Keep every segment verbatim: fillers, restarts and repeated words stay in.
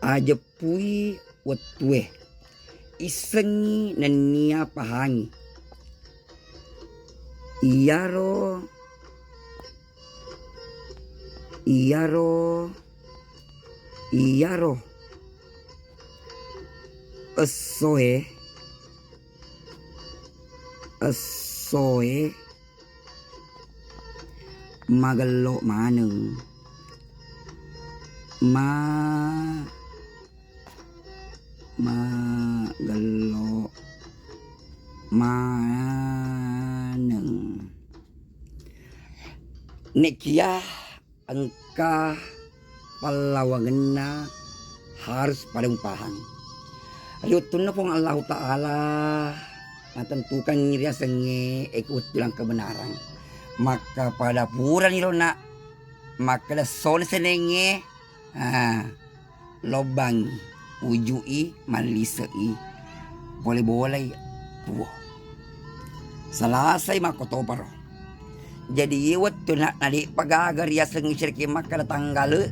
Ajeppui wettue. Issengngi nennia pahangi. Iyaro, iyaro, iyaro essoe, essoe magello maneng. Ma-, magello maneng. Nekia engka pallawangenna harus pada mupahang. Ri wettunna Puang Allahu Ta'ala natentukangngi riasengnge eko wettu lang kebenaran. Makka pada purani ro nak makkeda soni senengnge, ah, lobbangngi, uju'i, mallise'i, pole bolai tuo. Salasai makkotoparo. Jadi iye wettu na-, nade'pa gaga riaseng isyiriki makkeda tanggale,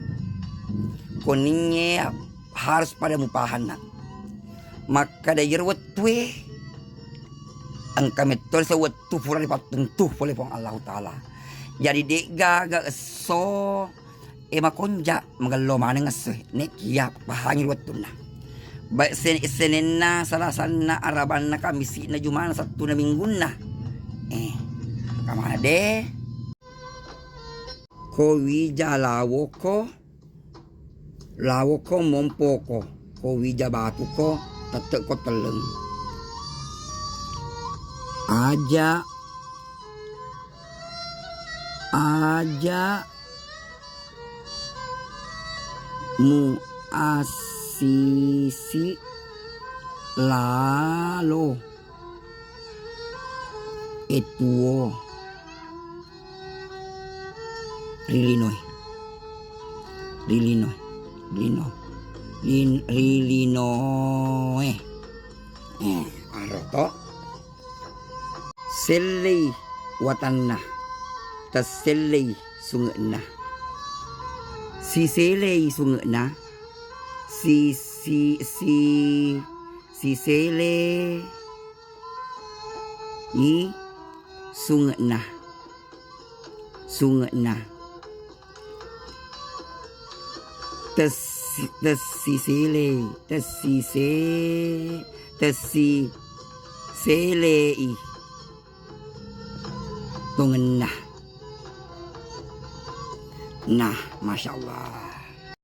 koningnge harus pada mupahanna. Makkeda iyaro wettue engka metto se wettu pura ripattentu pole Puang Allahu Ta'ala. Jadi de'gaga esso e makonja magello maneng esso e. Nekia pahangi wettunna. Baik sen-, Senenna, Salasanna, Arabanna, Kamisi'na, Jumana, Sattuna, Minggunna. Eh, kamana de? Ko wija lawoko, lawoko mompoko, ko wija batuko, tette'ko telleng. Aja, aja muassisi lalo e tuo. Ri linoe. Ri linoe. Lino. Lin-, ri linoe. Eh, aro to. Sellei watanna. Tassellei sunge'na. Siselei sunge'na. Si, si, si, sisele i sunge'na. Sunge'na. Tessi, tessi selei, tessi se-, tessi selei tongenna. Nah, masyaallah.